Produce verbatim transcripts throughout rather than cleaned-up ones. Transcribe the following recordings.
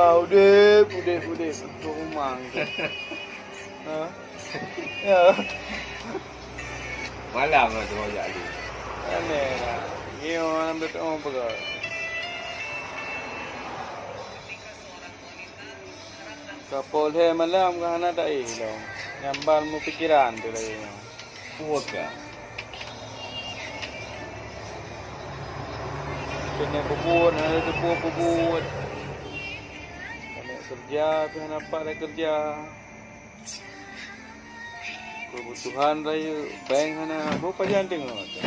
Ah, udép, udép, udép. Untuk rumah tu. Ha? Ya. Malam lah tu rojak tu. Aneh lah. Nyoe orang beutôi peugah. Kapol he malam ka hana taéh lom. Nyamban meupikiran tu lagée nyoe. Buet ka. Keuneuk peubuet, hana teupeu peubuet. Keuneuk keureuja, tapi hana pat takeureuja. Keubutuhan rayeuk, bank hana, boh pajan teungoh tu.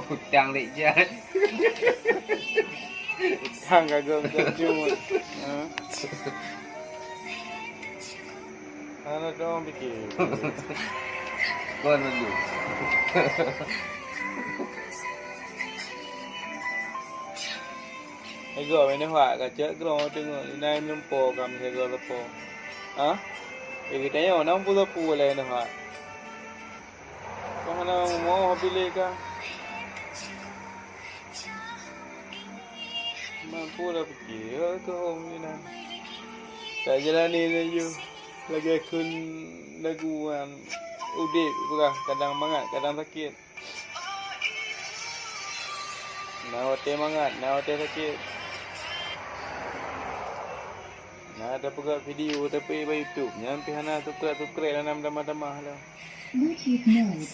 Utang lé jan. Utang kagok jeuet. Ha? Hana dong pike. Kon dulu. Ego, meunoe hak ka cok grong teungoh, inai meulumpo ka meusigoe leupô. Ha? Eh, geutanyoe, na peue-peue lé nyoe hak? Kong hana rumoh bilék ka. Mampu lah pike, ya, keu hom ni na. Tak jalani laju. Lagée kheun lagu nyan, udép peugah, kadang mangat, kadang sakét. Na watée mangat, na watée sakét. Na tapeugah video, tapi bak YouTube, nyan pih hana subscribe-subscribe, hana tamah-tamah lah. Bluetooth mode.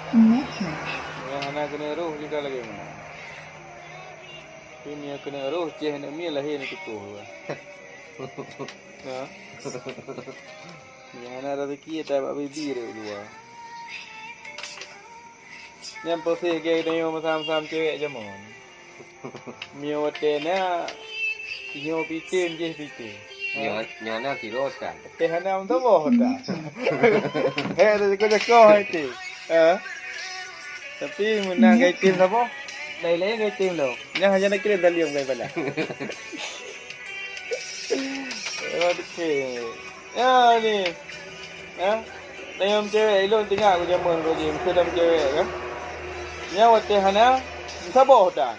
Connected. Nyang hana keuneuk roh juga lagée nyan. Tapi meunyoe keuneuk roh, ceh aneuk miet lahé neutukoh. Ha? Nyang hana rezeki, ata bak bibi rot luwa. Nyan proses geutanyoe meusam-sam cewek jameun. Meunyoe watée na, nyoe pitem jih pitem. Nyoe, nyoe na siro tan. Teh hana meusaboh tan. Hek, teujakoe-jakoe hai teh. Ha? Tapi meunan ka item saboh, laén-laén ka item lom. Nyan hana kirém talium ka ibalah. Emang betul. Ya ni. Ya. Tanyong cewek ilôn teuingat ku jameun ku jih, meukeudam cewek kan. Nyan watée hana meusaboh tan.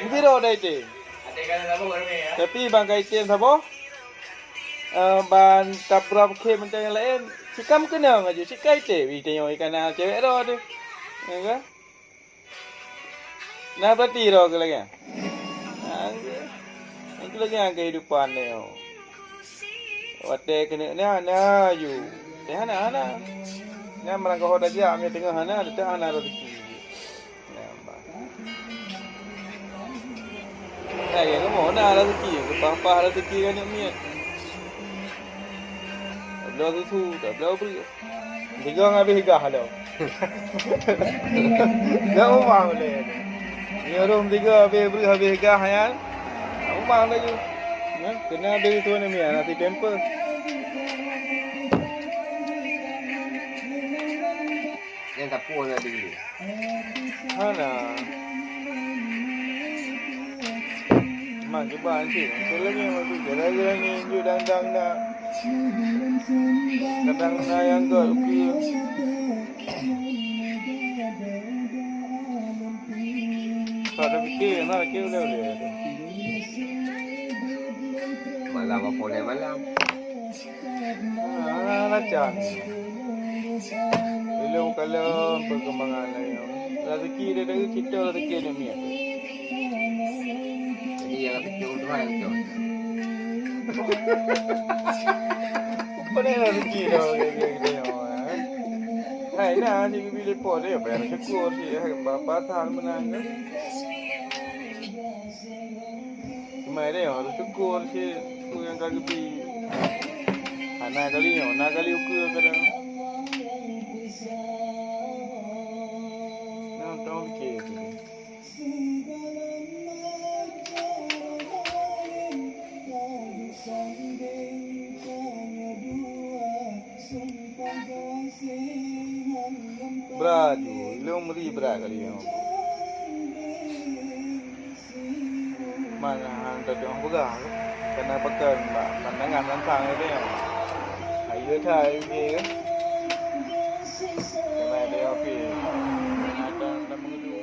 Meusidroe dai teuh. Tapi ban ka item saboh, eh, ban tapura peukhém mantong nyang laén, sikam keunong laju, sikai teuh, ih, tanyong ikan na cewek droe teuh. Ya kan? Na peurati droe keu lagée nyan. Nah, keu lagée nyan keuhidupan nyoe. Watée keuneuk na, na aju. Teuh hana, hana. Nyan meurangkaho tajak, meunyoe teungoh hana, teutap hana rezeki. Nyan bah. Nah, ya, kamoe na rezeki, keupah-pah rezeki keu aneuk miet. Tabloe susu, tabloe breueh. Tiga ngabéh gah lom. Dah umang ulée. Nyoe rhom tiga habéh breueh habéh gah nyan. Umang laju. Nyan, keunan habéh tuan namiet nasi pamper. Nyan sapeue na dulu. Hana. Man cuba cit. Betul lagi waktu jalan-jalan ni ju dang-dang na. Kadang na nyang gol pih. Kalau dah fikir, na fikir boleh-boleh. Malam apa boleh malam? Ah, macam. Ilong kalon perkembangan lain. Rezeki dia dari kita, rezeki dunia. Jadi yang rezeki Tuhan tu. Apa dia rezeki dah, rezeki dia, eh? Hai, nah, si bibi lepas dia, bayar syukur si, eh, apa-apa hal menang, kan? Teuma lé nyoe, teusyukur cit peue nyang ka geubi. Hana kali nyoe, na kali ukeue kadang. Nyang tong pike. Brat, ilong meuri brat kali nyoe. Man han tatueng peugah, kana pakon bak pandangan lantang geutanyoe. Hayeue that, oke kan? Kana geutanyoe pih, kana ata lam meudu.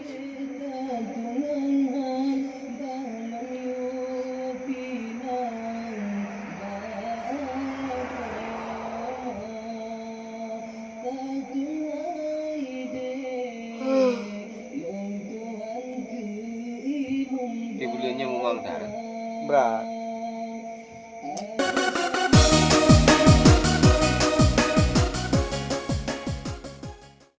Brat.